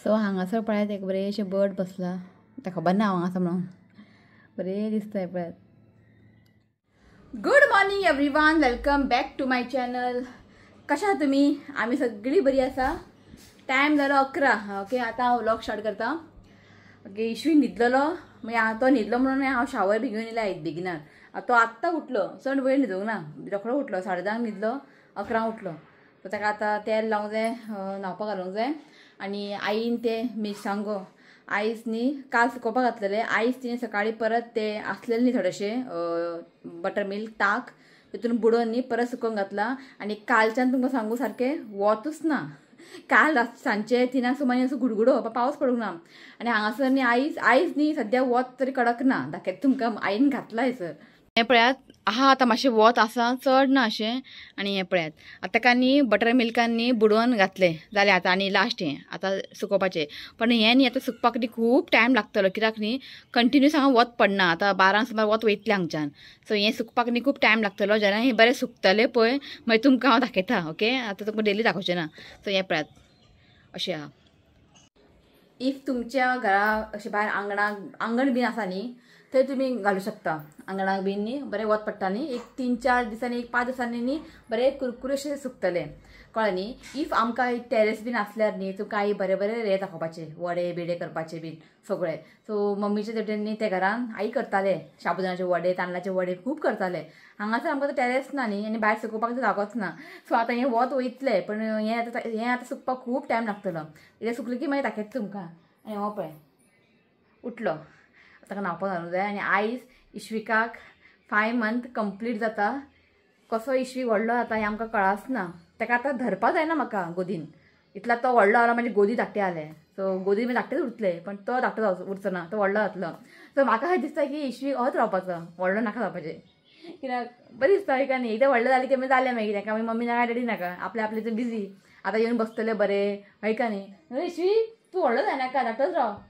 So हांगासर पळयात एक बरें बर्ड बसला, ताका खबर ना हांव हांगा म्हणून, बरें दिसता पळयात. Good morning everyone, welcome back to my channel. कशा तुमी? आमी सगळी बरी आसा. टायम जालो 11. ओके, आतां हांव व्लॉग स्टार्ट करता. ओके, इश्वी न्हिदलेलो, मागीर तो न्हिदलो म्हणून हांव शावर बी घेवन येयलें आयज बेगिनात. तो आत्तां उठलो, चड वेळ न्हिदूंक ना, रोखडो उठलो, 10:30 न्हिदलो, 11 उठलो. सो ताका आतां तेल लावंक जाय, न्हांवपाक घालूंक जाय. आनी आईन ते मिरसांगो आयज न्ही काल सुकोवपाक घातलेले, आयज तिणें सकाळीं परत ते आसलेले न्ही थोडेशे बटर मिल्क ताक तितून बुडोवन न्ही परत सुकोवंक घातला. आनी कालच्यान तुमकां सांगू सारकें वतूच ना. काल सांजचे 3 सुमार असो गुडगुडो, पावस पडूंक ना. आनी हांगासर न्ही आयज आयज न्ही सद्या वत तरी कडक ना, दाखयता तुमकां आईन घातला हयसर. हें पळयात आहा, आतां मातशें वत आसा, चड ना अशें. आनी हें पळयात आतां ताका न्ही बटर मिल्कान न्ही बुडोवन घातलें जालें आतां. आनी लास्ट हें आतां सुकोवपाचें, पण हें न्ही आतां सुकपाक न्ही खूब टायम लागतलो, कित्याक न्ही कंटिन्यूस हांगा वत पडना. आतां 12 सुमार वत वयतलें हांगच्यान. सो हें सुकपाक न्ही खूब टायम लागतलो. जेन्ना हें बरें सुकतलें पळय मागीर तुमकां हांव दाखयता. ओके, आतां तुमकां डेली दाखोवचें ना. सो हें पळयात अशें आहा. If तुमच्या घरा अशें भायर आंगणाक आंगण बीन आसा न्ही, थंय तुमी घालूं शकता. आंगणाक बीन न्ही बरें वत पडटा न्ही, एक 3-4 दिसांनी, एक 5 दिसांनी न्ही बरें कुरकुरे सुकतले, कळ्ळें न्ही. If आमकां एक टेरेस बीन आसल्यार न्ही तुमकां आई बरें बरें हें दाखोवपाचें, वडे बिडे करपाचे बीन सगळे. सो मम्मीचे तेटेन न्ही ते घरान आई करताले शाबुदानाचे वडे, तांदळाचे वडे खूब करताले. हांगासर आमकां तो टेरेस ना न्ही, आनी भायर सुकोवपाक जागोच ना. सो आतां हें वत वयतलें, पण हें आतां सुकपाक खूब टायम लागतलो. इतलें सुकलें की मागीर दाखयता तुमकां. आनी हो पळय उठलो, ताका न्हांवपाक घालूंक जाय. आनी आयज इश्विकाक 5 मंथ कंप्लीट जाता. कसो इश्वीक व्हडलो जाता हें आमकां कळच ना. ताका आतां धरपा जायना म्हाका गोदीन, इतला तो व्हडलो जाला, म्हणजे गोदी धाकटें जालें. सो गोदी मागीर धाकटेच उरतलें, पण तो धाकटो उरचो ना, तो व्हडलो जातलो. सो म्हाका अशें दिसता की इश्वीक होच रावपाचो, व्हडलो नाका जावपाचें, कित्याक बरें दिसता का न्ही. एकदां व्हडलें जालें की मागीर जालें, मागीर ताका मागीर मम्मी नाका डॅडी नाका, आपले आपले ते बिजी आतां येवन बसतले बरें, हय का न्ही. इश्वी तूं व्हडलो जायनाका, धाकटोच राव,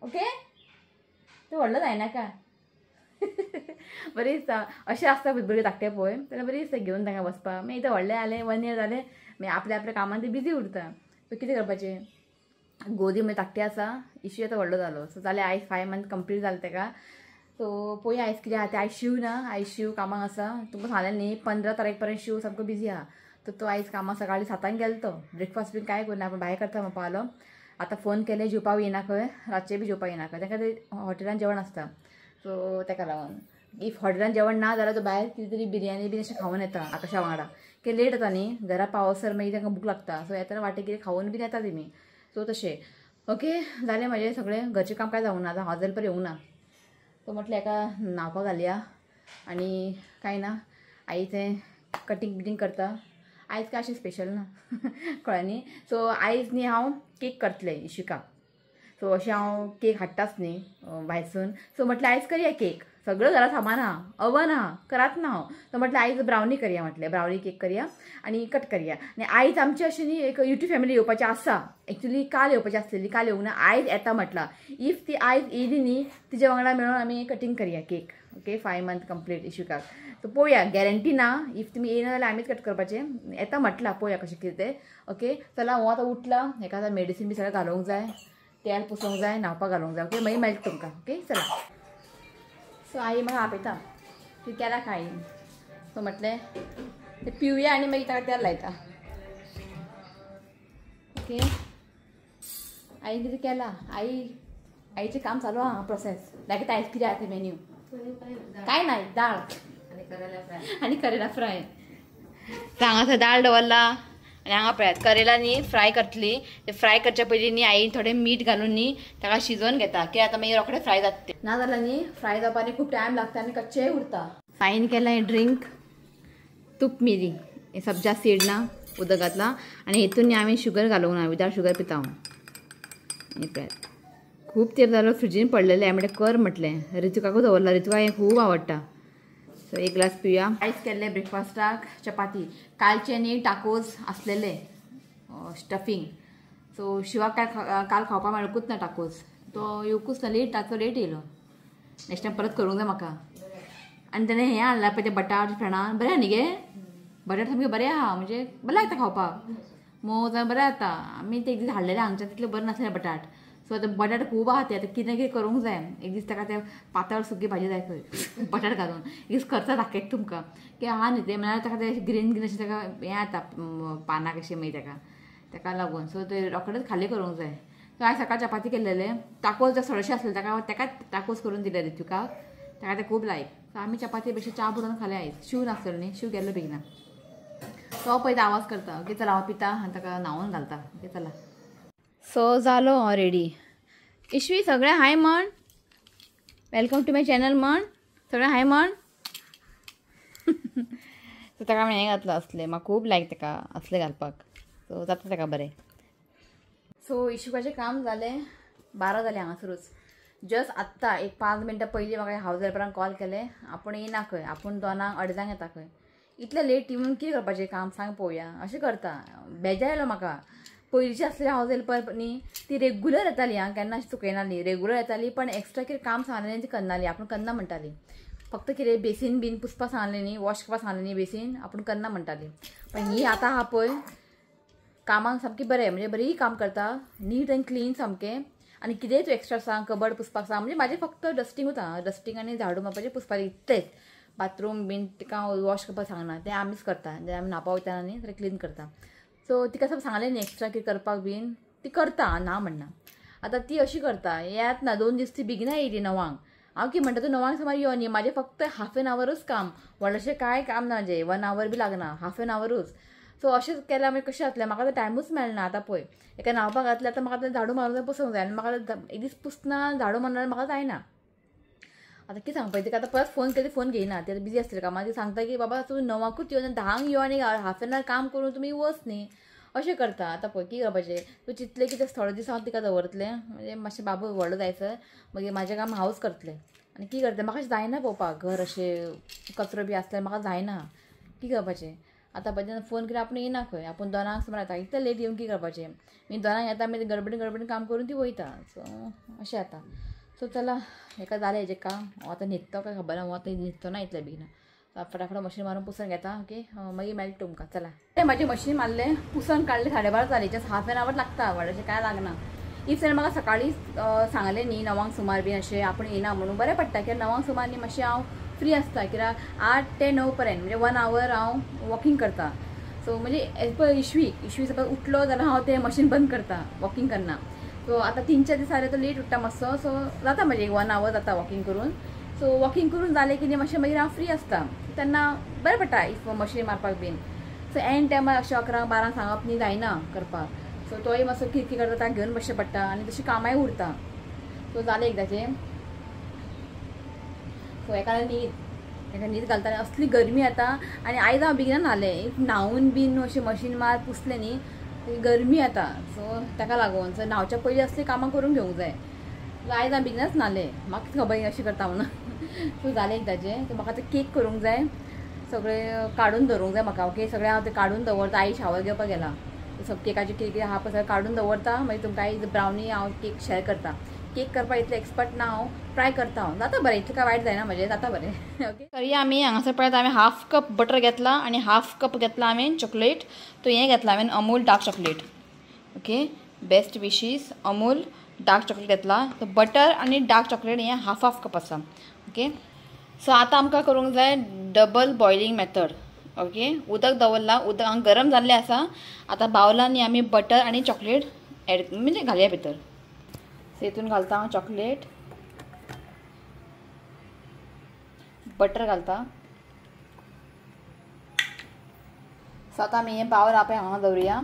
ओके, तूं व्हडलो जायनाका. बरें दिसता अशें आसता भुरगीं धाकटे पळय जाल्यार बरें दिसता घेवन तांकां बसपाक. मागीर एकदां व्हडलें जालें, 1 इयर जालें, मागीर आपल्या आपल्या कामान ते बिजी उरता. सो कितें करपाचें, गोदी मागीर धाकटी आसा, इश्यू आतां व्हडलो जालो. सो जालें आयज 5 मंथ कंप्लीट जालें ताका. सो पळोवया आयज कितें आहा तें. आयज शीव ना, आयज शीव कामाक आसा. तुमकां सांगलें न्ही 15 तारीख पर्यंत शीव सामको बिजी आहा. तर तो आयज कामाक सकाळीं 7 गेलो, तो ब्रेकफास्ट बीन कांय करूना, पूण भायर करता म्हणपाक आलो. आतां फोन केले जेवपाक येना खंय, रातचें बी जेवपाक येना खंय, ताका ते हॉटेलान जेवण आसता. सो ताका लागून if हॉटेलान जेवण ना जाल्यार तो भायर कितें तरी बिरयानी बीन अशें खावन येता आकाशा वांगडा, की लेट जाता न्ही घरा पावसर, मागीर तांकां भूक लागता. सो येतना वाटेक कितें खावन बीन येता तेमी. सो तशें ओके जालें म्हाजें सगळें घरचें काम कांय जावंक ना, आतां हॉटेल पर येवंक ना. सो म्हटलें हेका न्हांवपाक घालया. आनी कांय ना, आई तें कटींग बिटींग करता. आयज काय अशें स्पेशल ना, कळ्ळें न्ही. सो आयज न्ही हांव केक करतलें इशिकाक. सो अशें हांव केक हाडटाच न्ही भायरसून. सो म्हटलें आयज करया केक, सगळं घरा सामान आहा, अवन आहा, करात ना हांव. सो म्हटलें आयज ब्रावनी करया, म्हटलें ब्रावनी केक करया आनी कट करया. आनी आयज आमची अशी न्ही एक यूट्यूब फॅमिली येवपाची आसा. एक्चुली काल येवपाची आसलेली, काल येवंक ना, आयज येता म्हटलां. If ती आयज येयली न्ही तिच्या वांगडा मेळून आमी कटींग करया केक. ओके, 5 मंथ कंप्लीट इशुकाक. सो पळोवया, गॅरंटी ना, if तुमी येयना जाल्यार आमीच कट करपाचें. येता म्हटलां, पळोवया कशें कितें तें. ओके चला, हांव आतां उठलां, हेका आतां मेडिसीन बी सगळें घालूंक जाय, तेल पुसूंक जाय, न्हांवपाक घालूंक जाय. ओके, मागीर मेळटा तुमकां. ओके चला. सो आई म्हाका आपयता, ती केला खाई. सो म्हटलें तें पिवया आनी मागीर ताका तेल लायता. ओके, आई कितें केलां, आई आईचें काम चालू आहा प्रोसेस. दाखयता आयज कितें आहा तें मेन्यू. काय नाही, दाळ आनी करेला फ्राय. हांगासर दाळ दवरला आनी हांगा पळयात करेला न्ही फ्राय करतली. ते फ्राय करच्या पयलीं न्ही आई थोडें मीठ घालून न्ही ताका शिजोवन घेता, की आतां मागीर रोखडें फ्राय जाता तें. ना जाल्यार न्ही फ्राय जावपाक न्ही खूब टायम लागता आनी कच्चेय उरता. आईन केलां हें ड्रिंक, तूप मिरी, हें सब्जा सीड ना उदक घातलां आनी हेतून न्ही हांवें शुगर घालूंक ना, विदाउट शुगर पिता हांव. हें पळयात खूब तेंप जालो फ्रिजीन पडलेलें, हांवें म्हटलें कर म्हटलें, रितुकाकूच दवरलां, रितुका हें खूब आवडटा. सो एक ग्लास पिवया. आयज केल्ले ब्रेकफास्टाक चपाती, कालचे न्ही टाकोज आसलेले स्टफींग. सो शिवाक काय काल खावपाक मेळकूच ना टाकोज, तो येवकूच ना, लेट, ताचो लेट येयलो. नेक्स्ट टायम परत करूंक जाय म्हाका. आनी तेणें हें हाडलां पळय तें बटाट फेणा, बरें न्ही गे, बटाट सामकें बरें आहा, म्हणजे बरें लागता खावपाक. मोव जाल्यार बरें जाता. आमी ते एक दीस हाडलेले हांगच्यान तितले बरें नासलें बटाट. सो आतां बटाट खूब आहा ते, आतां कितें कितें करूंक जाय. एक दीस ताका ते पातळ सुकी भाजी जाय खंय बटाट घालून, एक दीस करता दाखयता तुमकां की आहा न्ही ते, म्हळ्यार ताका ते ग्रीन ग्रीन अशें ताका हें जाता पानां कशें मागीर ताका ताका लागून. सो ते रोखडेच खाली करूंक जाय. सो हांवें सकाळ चपाती केल्लेले, ताकोस जर थोडेशे आसले ताका ताकाच ताकोस करून दिले ऋत्विकाक, ताका ते खूब लायक. सो आमी चपाती पेक्षा च्या बुडोवन खाले आयज. शिव नासलो न्ही, शिव गेल्लो बेगिना, तो पळयता आवाज करता. ओके चला हांव पिता आनी ताका न्हांवून घालता. ओके चला. सो जालो हांव रेडी. इश्वी सगळें हाय म्हण, welcome to my channel म्हण, सगळें हाय म्हण. सो ताका हांवें हें घातलां असलें, म्हाका खूब लायक ताका असलें घालपाक. सो जाता ताका बरें. सो इशुकाचें काम जालें, 12 जालें हांगासरूच. जस्ट आत्तां एक 5 मिनटां पयलीं म्हाका हावज हेल्परान कॉल केलें, आपूण येना खंय, आपूण 2-2:30 येता खंय. इतलें लेट येवन कितें करपाचें काम सांग पळोवया, अशें करता. बेजार आयलो म्हाका. पयलींची आसलेली हावज हेल्पर न्ही ती रेगुलर येताली, हांव केन्ना अशी चुकयनाली, रेगुलर येताली, पण एक्स्ट्रा कितें काम सांगलें ती करनाली, आपूण करना म्हणटाली. फक्त कितें बेसीन बीन पुसपाक सांगलें न्ही, वॉश करपाक सांगलें न्ही बेसीन, आपूण करना म्हणटाली. पण ही आतां आहा पळय कामाक सामकी बरें, म्हणजे बरी काम करता, नीट अँड क्लीन सामकें. आनी कितेंय तूं एक्स्ट्रा सांग, कबड पुसपाक सांग, म्हणजे म्हाजें फक्त डस्टींग उरता, डस्टींग आनी झाडू मारपाचें पुसपाचें इतलेंच. बाथरूम बीन तिका वॉश करपाक सांगना, तें आमीच करता, जें आमी न्हांवपा वयता न्ही तें क्लीन करता. सो तिका सब सांगलें न्ही एक्स्ट्रा कितें करपाक बीन, ती करता ना म्हणना. आतां ती अशी करता, येत ना 2 दीस ती बेगिना येयली 9 . हांव कितें म्हणटा, तूं 9 सुमार यो न्ही, म्हाजें फक्त हाफ एन आवरूच काम, व्हडलेशें कांय काम ना म्हाजें, 1 our बी लागना, हाफ एन आवरूच. सो अशें केल्यार मागीर कशें जातलें, म्हाका आतां टायमूच मेळना. आतां पळय एका न्हांवपाक घातलें, आतां म्हाका आतां झाडू मारून पुसूंक जाय, आनी म्हाका एक दीस पुसना झाडू मारणार म्हाका जायना. आतां कितें सांगपाचें तिका, आतां परत फोन केली, फोन घेयना, ती आतां बिजी आसतली कामां. ती सांगता की बाबा तूं 9 यो, 10 यो आनी हाफ एन आवर काम करून तुमी वच न्ही, अशें करता. आतां पळय कितें करपाचें, तूं चिंतलें की तें थोडे दीस हांव तिका दवरतलें, म्हणजे मातशें बाबू व्हडलो जायसर मागीर म्हाजें काम हांवूच करतलें. आनी कितें करतलें, म्हाका अशें जायना पळोवपाक घर अशें कचरो बी आसल्यार म्हाका जायना, कितें करपाचें. आतां पळय फोन केल्यार आपूण येना खंय, आपूण 2 सुमार येता, इतलें लेट येवन कितें करपाचें. मागीर 2 येता, मागीर गडबडीन गडबडीन काम करून ती वयता. सो अशें जाता. सो चला हेका जालें हेजें काम, हांव आतां न्हिदतो काय खबर ना, हांव आतां न्हिदतो ना इतलें बेगीन. फटाफट मशीन मारून पुसून घेता. ओके मागीर मेळटा तुमकां. चला तें म्हाजें मशीन मारलें, पुसून काडलें, 12:30 जालीं, जस्ट हाफ एन आवर लागता, व्हडलेशें कांय लागना. If जर म्हाका सकाळीं सांगलें न्ही 9 सुमार बीन अशें आपूण येना म्हणून, बरें पडटा, कित्याक 9 सुमार न्ही मातशें हांव फ्री आसता, कित्याक 8 ते 9 पर्यंत म्हणजे 1 our हांव वॉकिंग करता. सो म्हणजे एज पर इशवी, इशवी सपोज उठलो जाल्यार हांव तें मशीन बंद करता, वॉकिंग करना. सो आतां 3-4 दीस जाले तो लेट उठ्ठा मातसो, सो जाता म्हजें 1 our जाता वॉकिंग करून. सो वॉकिंग करून जालें की न्ही मातशें मागीर हांव फ्री आसता, तेन्ना बरें पडटा if machine मारपाक बीन. सो एन टायमार अशें 11-12 सांगप न्ही जायना करपाक. सो तोय मातसो किरकिर करता, ताका घेवन बसचें पडटा आनी तशीं कामांय उरता. सो जालें एकदांचें. सो एका न्हीद, एका न्हीद घालता, असली गरमी जाता. आनी आयज हांव बेगिना न्हालें, न्हांवून बीन अशें मशीन मार पुसलें न्ही, गरमी जाता. सो ताका लागून सो न्हांवच्या पयलीं असलीं कामां करून घेवंक जाय. आयज हांव बेगिनाच न्हालें, म्हाका खबर अशें करता म्हणून. सो जालें एकदांचें. सो म्हाका आतां केक करूंक जाय, सगळें काडून दवरूंक जाय म्हाका. ओके सगळें हांव तें काडून दवरता. आई शावर घेवपाक गेला, सब केकाचे केक आहा पळय सगळें काडून दवरता. मागीर तुमकां आयज ब्रावनी हांव केक शेअर करता. केक करपाक इतलें एक्सपर्ट ना हांव, ट्राय करता हांव, जाता बरें, इतलें कांय वायट जायना म्हजें, जाता बरें. ओके करया आमी. हांगासर पळयात हांवें हाफ कप बटर घेतला आनी हाफ कप घेतला हांवें चॉकलेट. तो हें घेतला हांवें Amul dark chocolate. Okay best wishes Amul dark chocolate घेतला. तो बटर आनी डार्क चॉकलेट हें हाफ हाफ कप आसा. ओके सो आतां आमकां करूंक जाय डबल बॉयलिंग मेथड. ओके उदक दवरलां, उदक हांगा गरम जाल्लें आसा. आतां बावलांनी आमी बटर आनी चॉकलेट एड म्हणजे घालया भितर. सो हितून घालता हांव चॉकलेट, बटर घालता. सो आतां आमी हें बावल पळय हांगा दवरुया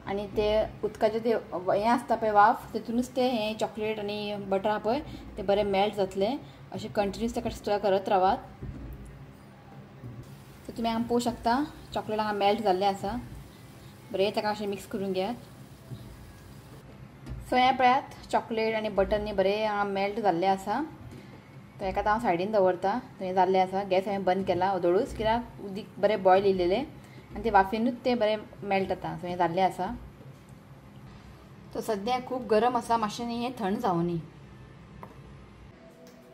आनी ते उदकाचें ते हें आसता पळय वाफ, तितूनच ते हें चॉकलेट आनी बटर आहा पळय ते बरें मेल्ट जातलें. अशें कंटिन्यूस ताका स्टर करत रावात. सो तुमी हांगा पळोवंक शकता चॉकलेट हांगा मेल्ट जाल्लें आसा. बरें ताका अशें मिक्स करून घेयात. सो हें पळयात चॉकलेट आनी बटर न्ही बरें हांगा मेल्ट जाल्लें आसा. तो हेका आतां हांव सायडीन दवरता. थंय जाल्लें आसा. गॅस हांवें बंद केला ओदोळूच, कित्याक उदीक बरें बॉयल येयलेलें आनी ते वाफेनूच तें बरें मेल्ट जाता. सो हें जाल्लें आसा. तो सद्या खूब गरम आसा, मातशें न्ही हें थंड जावनी.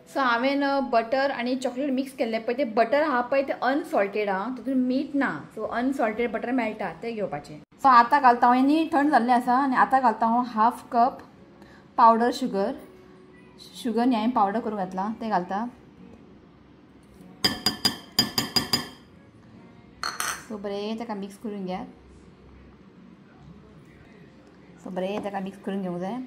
सो हांवें बटर आनी चॉकलेट मिक्स केल्लें पळय, तें बटर आहा पळय तें अनसॉल्टेड आहा, तितून मीठ ना. सो अनसॉल्टेड बटर मेळटा तें घेवपाचें. सो आतां घालता हांव, न्ही थंड जाल्लें आसा आनी आतां घालता हांव half cup powder sugar. Sugar न्ही हांवें पावडर करून घातला तें घालता. सो बरें ताका मिक्स करून घेयात. सो बरें ताका मिक्स करून घेवंक जाय.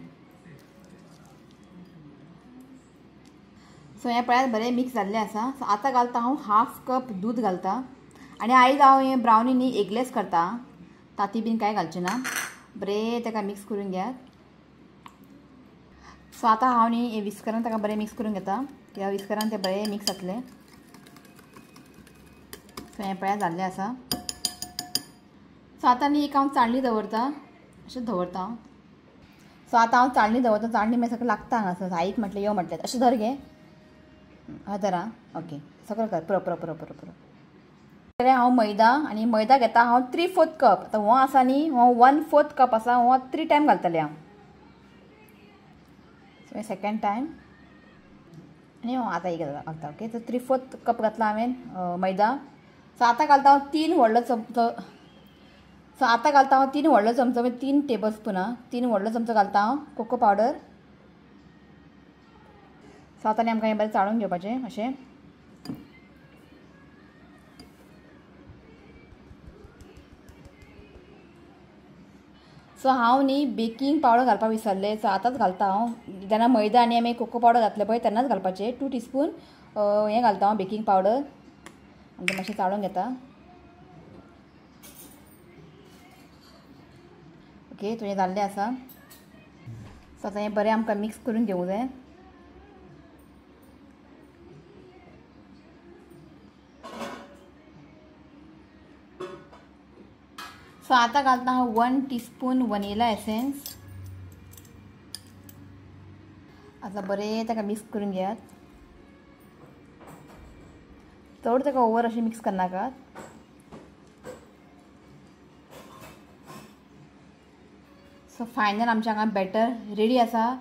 सो हें पळयात बरें मिक्स जाल्लें आसा. सो आतां घालता हांव हाफ कप दूद घालता. आनी आयज हांव हें ब्रावनी न्ही एगलेस करता, तांती बीन कांय घालचें ना. बरें ताका मिक्स करून घेयात. सो आतां हांव न्ही विस्करान ताका बरें मिक्स करून घेता, ह्या विस्करान तें बरें मिक्स जातलें. सो हें पळयात जाल्लें आसा. सो आतां न्ही एक हांव चाळणी दवरता, अशें दवरता हांव. सो आतां हांव चाळणी दवरता, चाळणी मागीर सगळें लागता हांगासर. आईक म्हटलें यो म्हटलें अशें धर गे, हय धर आं, ओके सगळें कर, पुरो पुरो पुरो पुरो पुरो. जाल्यार हांव मैदा, आनी मैदा घेता हांव 3/4 कप. आतां हो आसा न्ही हो 1/4 कप आसा, हो 3 टायम घालतलें हांव. सो सेकेंड टायम आनी हो आतां एक घालता. ओके, सो 3/4 कप घातला हांवें मैदा. सो आतां घालता हांव 3 व्हडलो चमचो. सो आतां घालता हांव 3 व्हडलो चमचो, म्हणजे 3 टेबल स्पुनां, 3 व्हडलो चमचो घालता हांव कोको पावडर. सो आतां न्ही आमकां हें बरें चाळून घेवपाचें अशें. सो हांव न्ही बेकिंग पावडर घालपाक विसरलें, सो आतांच घालता हांव. जेन्ना मैदा आनी आमी कोको पावडर घातलें पळय तेन्नाच घालपाचें. 2 टीस्पून हें घालता हांव बेकिंग पावडर आनी मातशें चाळून घेता. ओके, तुजें जाल्लें आसा. सो आतां हें बरें आमकां मिक्स करून घेवंक जाय. सो आतां घालता हांव 1 टीस्पून वनिला एसेन्स. आतां बरें ताका मिक्स करून घेयात. चड ताका ओवर अशें मिक्स करनाकात. सो फायनल आमच्या हांगा बॅटर रेडी आसा.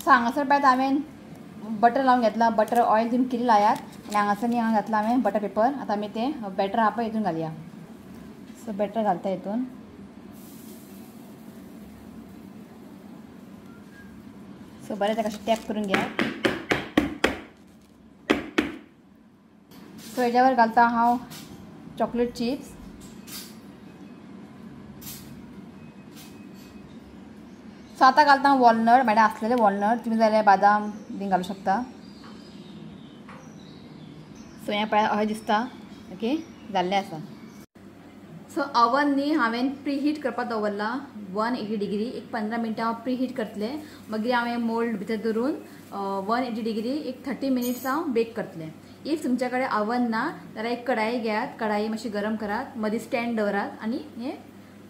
सो हांगासर पळयात हांवें बटर लावन घेतला, बटर ऑयल तुमी कितें लायात. आनी हांगासर न्ही हांगा घातला हांवें बटर पेपर. आतां आमी तें बॅटर आहा पळय हितून घालया. सो बॅटर घालता हितून. सो बरें ताका अशें टॅप करून घेया. सो हेज्यावर घालता हांव चॉकलेट चिप्स. सो आतां घालता हांव वॉलनट, म्हाज्या आसलेले वॉलनट, तुमी जाल्यार बादाम बीन घालूं शकता. सो हें पळय अशें दिसता. ओके, जाल्लें आसा. सो ओवन न्ही हांवें प्रिहीट करपाक दवरला 180 डिग्री. एक 15 मिनटां हांव प्रिहीट करतलें. मागीर हांव हें मोल्ड भितर धरून 180 डिग्री एक 30 मिनिट्स हांव बेक करतलें. If तुमच्या कडेन ओवन ना जाल्यार एक कढाई घेयात, कढाई मातशी गरम करात, मदीं स्टँड दवरात आनी हें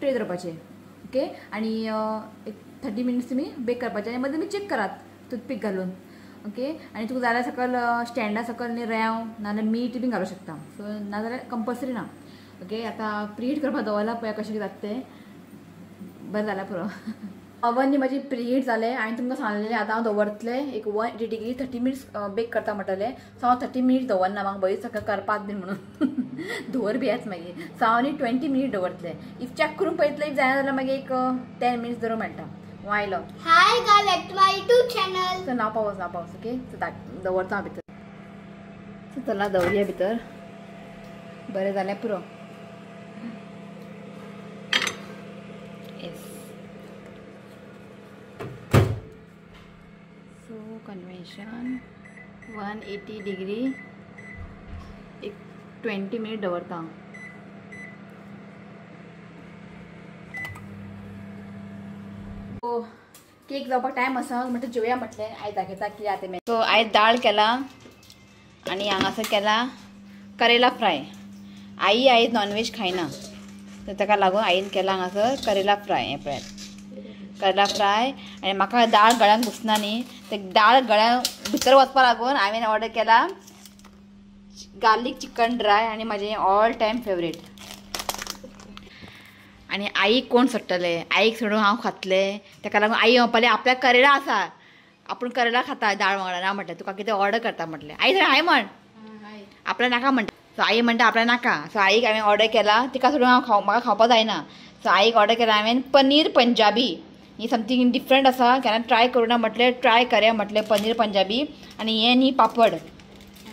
ट्रे दवरपाचें. ओके, आनी एक 30 मिनिट्स तुमी बेक करपाचें आनी मदीं तुमी चॅक करात टूथपीक घालून. ओके, आनी तुका जाल्यार सकयल स्टँडा सकयल न्ही रेंव नाजाल्यार मीठ बीन घालूं शकता. सो नाजाल्यार कंपल्सरी ना. ओके, आतां प्रिहीट करपाक दवरला पळय कशें कितें जाता तें. बरें जाल्यार पुरो. ओवन न्ही म्हाजी प्रिहीट जालें. हांवें तुमकां सांगलेलें आतां हांव दवरतलें एक 180 डिग्री 30 मिनिट्स बेक करता म्हणटलें. सो हांव 30 मिनिट्स दवरना, म्हाका बरीच सगळें करपाक बीन म्हणून धुंवर बी येत मागीर. सो हांव न्ही 20 मिनिट दवरतलें. If check करून पळयतलें, if जायना जाल्यार मागीर एक 10 मिनिट्स दवरूंक मेळटा. आयलो hi guys, back to my YouTube channel. So नाव पावस, नाव पावस. ओके, सो दवरता हांव भितर. सो चला दवरया भितर. बरें जाल्यार पुरो. Yes, so convention 180 degree एक 20 मिनिट दवरता हांव. केक जावपाक टायम आसा म्हणटा जेवया म्हटलें. आयज दाखयता कितें जाता तें. सो आयज दाळ केला आनी हांगासर केला करेला फ्राय. आई आयज नॉनव्हेज खायना, तर ताका लागून आईन केला हांगासर करेला फ्राय. हें पळयात करेला फ्राय. आनी म्हाका दाळ गळ्यान घुसना न्ही, ते दाळ गळ्यान भितर वचपा लागून हांवें ऑर्डर केला गार्लीक चिकन ड्राय आनी म्हाजें ऑल टायम फेवरेट. आनी आईक कोण सोडटलें, आईक सोडून हांव खातलें. ताका लागून आई म्हणपाली आपल्याक करेला आसा, आपूण करेला खाता दाळ वांगडा ना म्हटलें तुका कितें ऑर्डर करता म्हटलें. आई हाय म्हण आपल्या नाका म्हणटा. सो आई म्हणटा आपल्या नाका. सो आईक हांवें ऑर्डर केला, तिका सोडून हांव खाव म्हाका खावपा जायना. सो आईक ऑर्डर केला हांवें पनीर पंजाबी. ही समथींग डिफरंट आसा, केन्ना ट्राय करूं ना म्हटलें ट्राय करया म्हटलें पनीर पंजाबी. आनी हें न्ही पापड.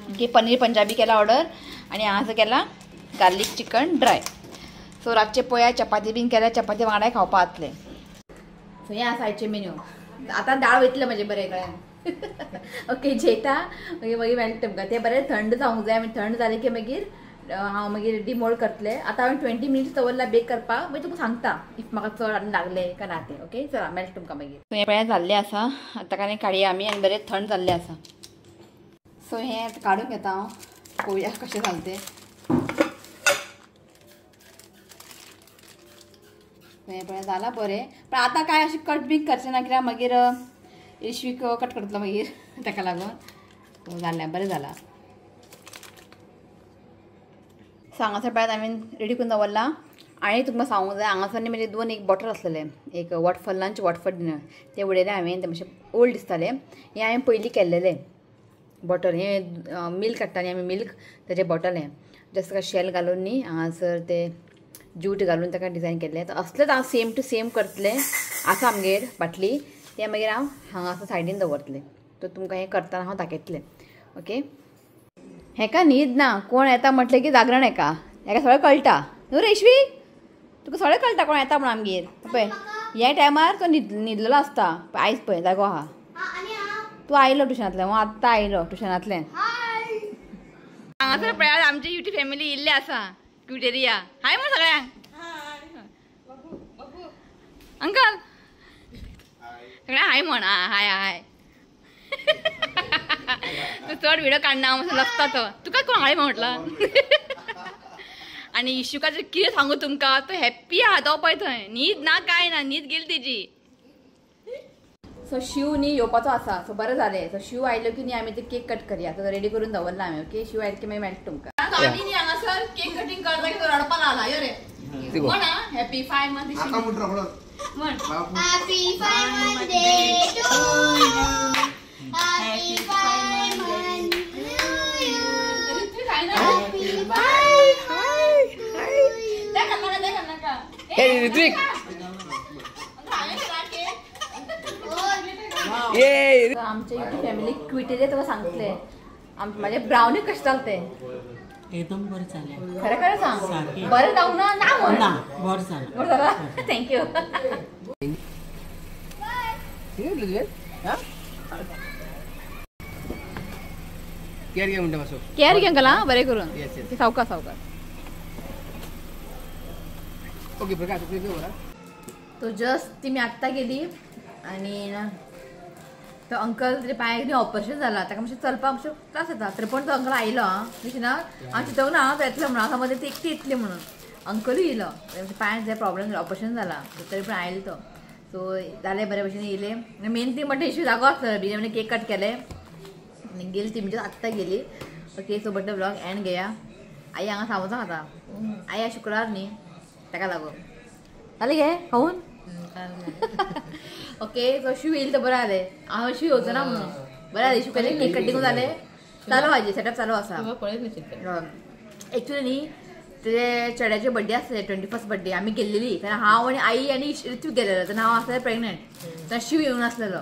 ओके पनीर पंजाबी केला ऑर्डर आनी हांगासर केला गार्लीक चिकन ड्राय. सो रातचे पळया चपाती बीन केल्या, चपाती वांगडाय खावपा जातलें. सो हें आसा आयचें मेन्यू. आतां दाळ वयतलें म्हजें बरें कळ्ळें. ओके जेयता मागीर मागीर मेळटा तुमकां. तें बरें थंड जावंक जाय, थंड जालें की मागीर हांव मागीर डिमोल्ड करतलें. आतां हांवें 20 मिनट्स दवरला बेक करपाक, मागीर तुमकां सांगता if म्हाका चड आनी लागलें काय ना तें. ओके चला मेळटा तुमकां मागीर. सो हें पळय जाल्लें आसा आतां कांय काडया आमी आनी बरें थंड जाल्लें आसा. सो हें आतां काडून घेता हांव, पळोवया कशें जालें तें. हें पळय जालां बरें, पण आतां काय अशें कट बी करचें ना कित्याक मागीर इश्वीक कट करतलो मागीर ताका लागून. जालें बरें जालां. सो हांगासर पळयात हांवें रेडी करून दवरलां. आनी तुमकां सांगूंक जाय हांगासर न्ही म्हणजे दोन एक बॉटल आसलेले, एक what for lunch what for dinner, ते उडयलें हांवें, ते मातशें ओल्ड दिसतालें. हें हांवें पयलीं केल्लेलें बॉटल, हें मिल्क काडटा न्ही आमी मिल्क ताजें बॉटल हें जस्ट ताका शेल घालून न्ही हांगासर ते जूट घालून ताका डिजायन केल्लें. असलेंच हांव सेम टू सेम करतलें आसा आमगेर बाटली, तें मागीर हांव हांगासर सायडीन दवरतलें. तो तुमकां हें करतना हांव दाखयतलें. ओके हेका न्हीद ना, कोण येता म्हटलें की जागरण हेका, हेका सगळें कळटा न्हू रे इश्वी, तुका सगळें कळटा कोण येता म्हणून आमगेर. पळय ह्या टायमार तो न्हिदलेलो आसता, आयज पळय जागो आहा. तूं आयलो ट्युशनांतल्यान, हांव आत्तां आयलो ट्युशनांतल्यान. हांगासर पळयात आमची युट्यूब फॅमिली इल्ली आसा क्युटेरिया. हाय म्हण सगळ्यांक. अंकल सगळ्यांक हाय म्हण. हाय हाय तूं चड व्हिडिओ काडना मातसो लजता तो, तुका कोण हाय म्हटला. आनी इशुकाचें कितें सांगू तुमकां, तो हॅप्पी आहा तो पळय थंय, न्हीद ना काय ना, न्हीद गेली तेजी. सो शिव न्ही येवपाचो आसा, सो बरें जालें. सो शिव आयलो की न्ही आमी ते केक कट करया, सो रेडी करून दवरला हांवें. ओके शिव आयलो की मागीर मेळटा तुमकां. आमी न्ही हांगासर केक कटींग करता की तो रडपा लागला. यो रे म्हण हॅपी 5 मंथ म्हण. Happy 5 month day to you, happy 5 month to you, happy 5 month to you. Hey Ritwik, ये आमच्या युट्यूब फॅमिली क्विटेले तुका सांगतले माझे ब्राउनी कशें चलते. एकदम बरें जालें. खरें खरें सांग, बरें जावंक ना ना म्हण ना, बरें जालें, बरें जालां. Thank you. Care घे म्हणटा मातसो, केअर घे अंकल. हां बरें करून सावकाश सावकाश. ओके प्रकाश तो जस्ट ती मी आत्तां गेली आनी तो अंकल तेजे पांयाक न्ही ऑपरेशन जाला, ताका मातशें चलपाक मातशें त्रास जाता, तरी पण तो अंकल आयलो. आं तशें ना हांव चिंतूंक ना हांव येतलो म्हणून, हांव समज ती एकटी येतली म्हणून, अंकलूय येयलो. पांयाक जे प्रॉब्लम जालो ऑपरेशन जाला तरी पण आयलो तो. सो जालें बरे भशेन येयलें. मेन ती म्हणटा इशू जागो आसलो बी म्हणजे केक कट केले आनी गेली ती, म्हणजे आत्तां गेली. Okay so but blog and घेया. आई हांगा सामोसा खाता, आई आज शुक्रार न्ही ताका लागून जालें गे खावन. ओके सो शिव येयली तर बरें जालें, हांव शिव येवचो ना म्हणून बरें जालें. शिव केलें केक कटींग जालें, चालू आजी सेटअप चालू आसा. एक्चुअली न्ही तेजे चेड्याचे बड्डे आसले 21st birthday, आमी गेल्लेली तेन्ना हांव आनी आई आनी ऋत्विक गेलेलो, तेन्ना हांव आसलें प्रेग्नंट, तेन्ना शिव येवन आसलेलो.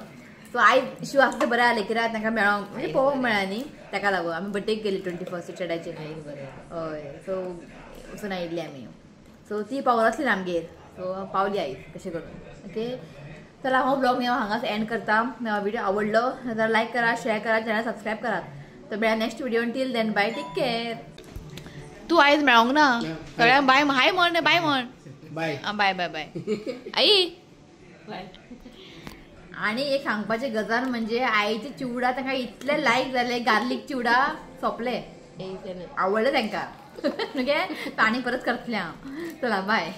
सो I Shiv आसलें बरें जालें कित्याक तांकां मेळोंक म्हणजे पळोवंक मेळ्ळा न्ही, ताका लागून आमी बड्डेक गेली 21st चेड्याचे. हय सो वचून आयिल्ली आमी. सो ती पावल आसली ना आमगेर, सो पावली आई कशें करून. ओके चला हो ब्लॉग हांव हांगाच एंड करता. व्हिडिओ आवडलो जाल्यार लायक करा, शेअर करा, चॅनल सबस्क्रायब करात. तर मेळया next video. Till then bye, take care. तूं आयज मेळोंक ना सगळ्यांक बाय हाय म्हण, बाय म्हण, बाय बाय बाय बाय आई. आणि एक सांगपाची गजाल म्हणजे आईचे चिवडा तांकां इतले लायक जाले, गार्लीक चिवडा सोंपले, आवडले तांकां. ओके आनी परत करतले हांव. चला बाय.